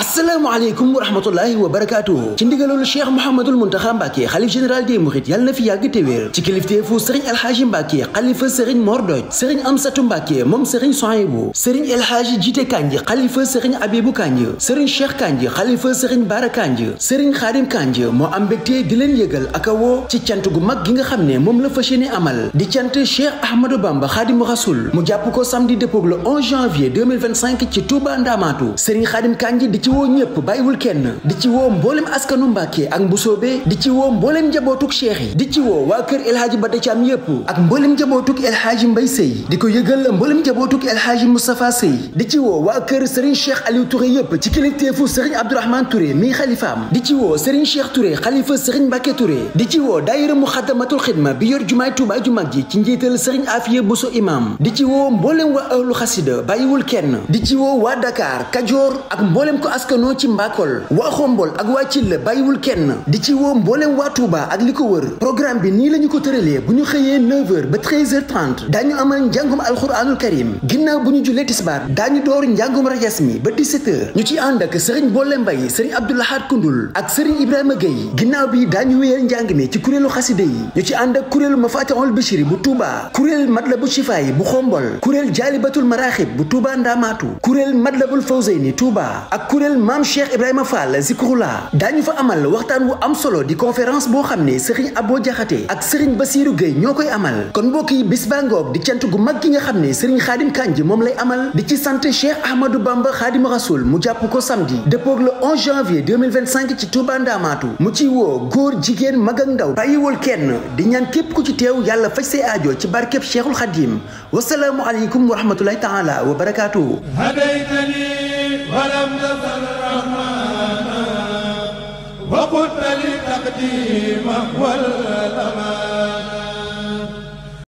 asalaamaaleykum wa rahmatullahi wa barakaatuhu ci ndigalul cheikh Mouhamadul Mountakha Mbacké xalif général des mourides yàlla na fi yàgg te wér ci kilifteefu sëriñ Alhaaji Mbacké xalifa sëriñ Mor Doj sëriñ Amsatu Mbacké moom sëriñ Sohaybu sëriñ Elhaaji Jiite Kanji xalifa sëriñ Abibu Kanji sëriñ Cheikh Kanji xalifa sëriñ Bara Kanji sëriñ Xaadim Kanji moo am mbégte di leen yëgal ak a woo ci cant gu mag gi nga xam ne moom la fas yéene amal di cant Cheikh Ahmadou Bamba Xaadimu Rasul mu jàpp ko samedi dëppoog le 11 janvier 2025 ci Touba Ndamaatu sëriñ Xaadim Kanji di ci woo ñëpp bàyyiwul kenn di ci woo mboolem askanu Mbàkke ak Mbusoobe di ci woo mboolem njabootuk cheikh yi di ci woo waa kër El Hadji Bada Thiam yépp ak mboolem njabootuk El Hadji Mbay Sëy di ko yëgal mboolem njabootuk El Hadji Moustapha Sëy di ci woo waa kër Serigne Cheikh Aliou Touré yépp ci kilifteefu Serigne Abdourahmane Touré mi xalifaam di ci woo Serigne Cheikh Touré xalifa Serigne Mbàkke Touré di ci woo daayira Muxaddamatul Xidma bi yor jumaay Tuubaa ju mag ji ci njiital Serigne Afiye Bousso imam di ci woo mboolem waa ahlu xasida bàyyiwul kenn di ci woo waa Dakar Kajoor ak mboolem ko askanoo ci Mbakol waa Xombol ak waa Cille bàyyiwul kenn di ci woo mboolem waa Touba ak li ko wër programme bi nii la ñu ko tëralee bu ñu xëyee 9h ba 13h30 daañu amal njàngum alxuraanul karim ginnaaw bu ñu jullee tisbaar daañu door njàngum rajas mi ba 17h ñu ci ànd ak Serigne Bolle Mbaye Serigne Abdoulahad Koundoul ak Serigne Ibrahima Gueye ginnaaw bi daañu wéyal njàng mi ci kuréelu xaside yi ñu ci ànd ak kuréelu Mafatihul Bichri bu Touba kuréel Matlabu Chifaay bu Xombol kuréel Jaalibatul Maraxib bu Touba Ndamaatu kuréel Matlabul Fawzeyni Touba ak kuréel Maam Cheikh Ibrahima Fall Zikrullah daañu fa amal waxtaan wu am solo di conférence boo xam ne Serigne Abo Jaxate ak Serigne Bassirou Gueye ñoo koy amal kon mbokk yi bis baa ngoog di cant gu mag gi nga xam ne Serigne Khadim Kanji moom lay amal di ci sant Cheikh Ahmadou Bamba Khadim Rasoul mu jàpp ko samedi dëppoog le 11 janvier 2025 ci Touba Ndamaatu mu ci woo góor jigéen mag ak ndaw bàyyiwul kenn di ñaan képp ku ci teew yàlla faj say aajo ci barkeb Cheikhul Khadim wasalaamu aleykum wa rahmatullahi taala wa barakaatuhu وقلت لي تقديم والأمان